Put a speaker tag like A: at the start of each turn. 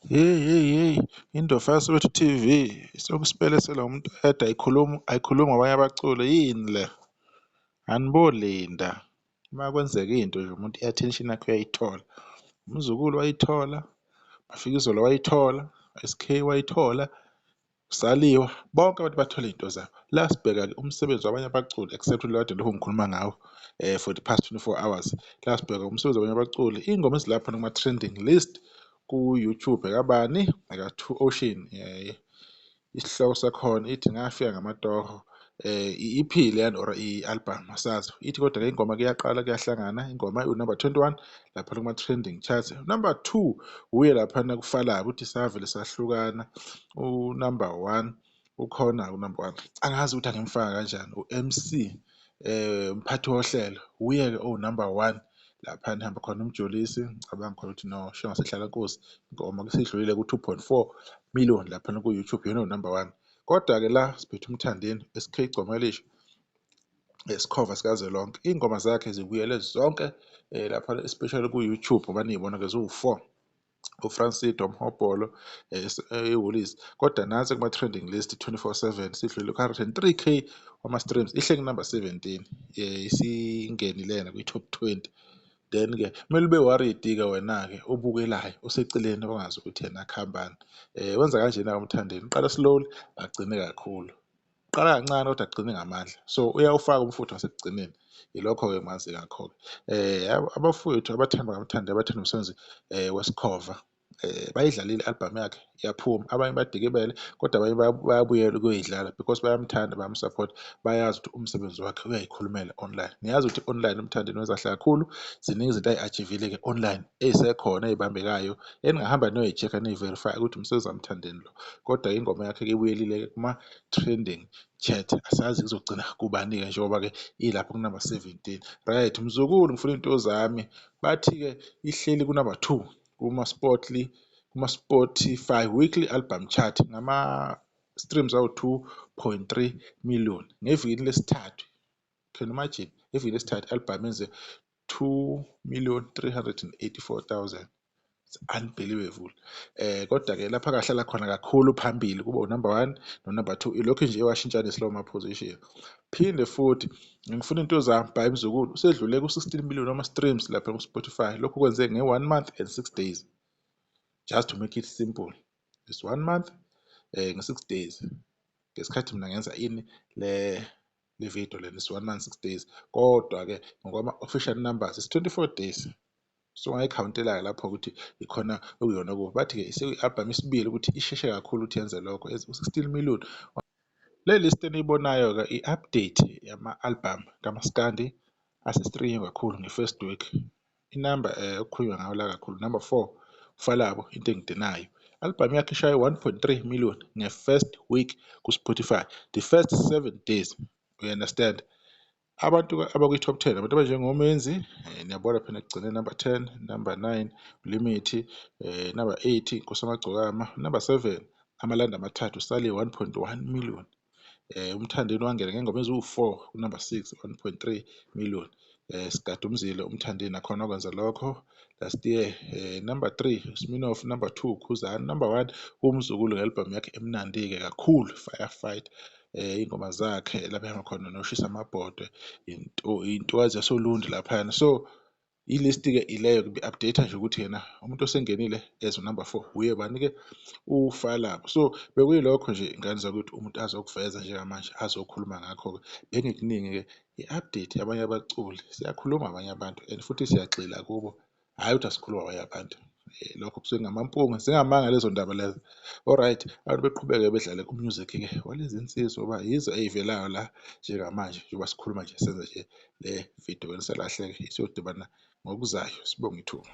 A: Hheyi, hheyi, hheyi, Indofa yaSoweto TV isokusibelesela umuntu oyedwa ayikhulumi, ayikhulumi ngabanye abaculi, yini le? Anibolinda uma kwenzeka into nje umuntu i-attention yakhe uyayithola. Umzukulu wayithola, Mafikizolo wayithola, SK wayithola, Saliwa, bonke abantu bathole iy'nto zabo. La sibheka-ke umsebenzi wabanye abaculi except lo kade ngilokhu ngikhuluma ngawo for the past 24 hours. La sibheka umsebenzi wabanye abaculi, iy'ngoma ezilapha kuma-trending list ku-YouTube ekabani, eka-Two Ocean isihloko sakhona ithi ngafika ngamatoho i-EP leyana or i-album asazi. Ithi kodwa-ke ingoma kuyaqala kuyahlangana ingoma iwu-number 21 lapha kuma-trending charts. Number 2 uye laphana kuFalabo uthi savele sahlukana. U-number 1 ukhona u-number 1 angazi ukuthi angimfaka kanjani u-MC umphathi wohlelo uye-ke owu-number 1 laphana ihamba khona uMjolisi ngicabanga khona ukuthi no Shongase Hlala Nkosi ingoma isidlulile ku-2.4 million laphana ku-YouTube iyona number 1. Kodwa-ke la siphethe uMthandeni SK Igcokama Elisha isikhova sikazwelonke iy'ngoma zakhe zibuyele zonke lapha especially ku-YouTube ngoba niy'bona-ke ziwu-4 uFrancido Mhobholo eWoolies kodwa nansi kuma-trending list 24/7 sidlulile ku-103K wama-streams ihleli number 17 isingenile yena kwi-top 20. Then-ke kumele ube worried-ke wena-ke obukelayo oseceleni ongazi ukuthi yena kuhambani. Wenza kanjena-ke uMthandeni uqala slowly agcine kakhulu, uqala kancane kodwa agcine ngamandla, so uyawufaka umfutho ngasekugcineni. Yilokho-ke engimazi ngakho-ke. Abafowethu abathanda kaMthandeni abathanda umsebenzi wesikhova bayidlalile i-album yakhe yaphuma, abanye badikibele kodwa abanye bayabuyela ukuyoyidlala because bayamthanda bayamsaphotha, bayazi ukuthi umsebenzi wakhe uyayikhulumela online. Niyazi ukuthi online uMthandeni wenza kahle kakhulu, ziningi izinto ayi-achieve-ile-ke online ey'sekhona ey'bambekayo eningahamba niyoyi-check-a niyi-verify-e ukuthi umsebenzi kaMthandeni lo. Kodwa ingoma yakhe-ke ibuyelile-ke kuma-trending chat, asazi kuzogcina kubani-ke njengoba-ke ilapho kunumber 17. Right, mzukulu ngifuna iy'nto zami, bathi-ke ihleli kunumber 2 kuma-Spotly, kuma-Spotify weekly album chart ngama-streams awu-2.3 million ngevikini lesithathu. Can you imagine? Evikini lesithathu i-album yenze 2,384,000. It's unbelievable. Kodwa-ke lapha akahlala khona kakhulu phambili kuba unumber 1 no-number 2 ilokhu nje ewashintshanisa lawo ma-position. Phinde futhi ngifuna into zami by Mzukulu usedlule ku-16 million wama-streams lapha ku-Spotify. Lokhu kwenzeke nge-1 month and 6 days. Just to make it simple. It's 1 month nge-6 days. Ngesikhathi mina ngenza ini le video lena is 1 month 6 days. Kodwa-ke ngokwama-official numbers it's 24 days. So ungayikhawuntela-ke lapho ukuthi ikhona okuyona kubo. Bathi-ke isekuyi-album isibili ukuthi isheshe kakhulu ukuthi yenze lokho u-16 million. Le list eniyibonayo-ke i-update yama-album kamaskandi ase-stream kakhulu nge-first week. Inamba okukhulunywa ngayo la kakhulu number 4 uFalabo into engidinayo. Album yakhe ishaye 1.3 million nge-first week ku-Spotify the first 7 days, you understand? Abantu abakwi-top 10 abantu abanjengoMenzi niyabona phela ekugcineni number 10, number 9 uLimit, number 8 Nkosi Yamagcokama, number 7 amalanda amathathu sale 1.1 million. UMthandeni wangena ngengoma eziwu-4 ku-number 6 1.3 million. Sigada umzila uMthandeni nakhona wakwenza lokho last year. Number 3 Sminoff, number 2 Khuzani, number 1 uMzukulu nge-album yakhe emnandi-ke kakhulu Firefight. Iy'ngoma zakhe lapha ehamba khona noshisa amabhodwe intokazi yasoLundi laphayana. So i-list-ke ileyo i-update nje ukuthi yena umuntu osengenile as number 4 uye bani-ke uFalabo. So bekuyilokho nje ingane zakwethu umuntu azokuveza njengamanje azokhuluma ngakho-ke bengekuningi-ke i-update yabanye abaculi siyakhuluma abanye abantu and futhi siyagxila kubo, hhayi ukuthi asikhuluma abanye abantu. Lokho kusuke kungamampunge zingamanga lezo ndaba lezo. Alright, abantu beqhubeke bedlale ku-music-ke walezi nsizwa ngoba yizo ey'velayo la njengamanje njengoba sikhuluma nje senza nje le video nisalahleke siyodibana ngokuzayo sibonge ithuba.